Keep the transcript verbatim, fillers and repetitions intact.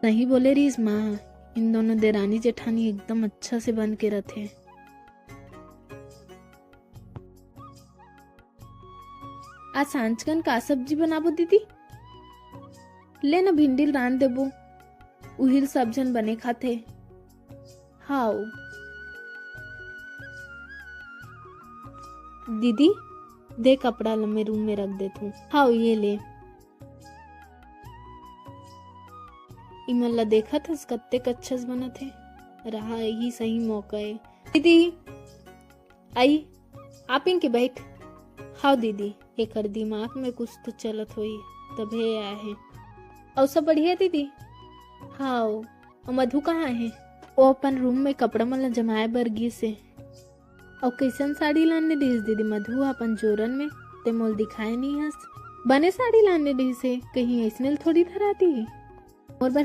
सही बोले रहिस माँ, इन दोनों देरानी जेठानी एकदम अच्छा से बन के रथे। आज सांझ कन का सब्जी बनाबो दीदी? ले न भिंडी ल रांध देबो, उहिल सब झन बने खाथे। हाव। दीदी, दे कपड़ा ल मैं रूम में रख देथूं। हाव, ये ले। इमन ला देखत हस, कत्तेक अच्छस बनत हे। रहा, यही सही मौका ए। दीदी, आई, आप इनके बैठ। हाव दीदी, एकर दिमाग में कुछ तो चलत होई, तभे आए हे। अउ सब बढ़िया दीदी? हाव, अउ मधु कहाँ हे? ओ अपन रूम में कपड़ा मन ला जमाए बर गिस हे। अउ कइसन साड़ी लाने दिस दीदी मधु ह अपन जोरन में? ते मोल दिखाए नहीं हस। बने साड़ी लाने दिस हे, कहीं अइसने ल थोड़ी धराती। मोर बर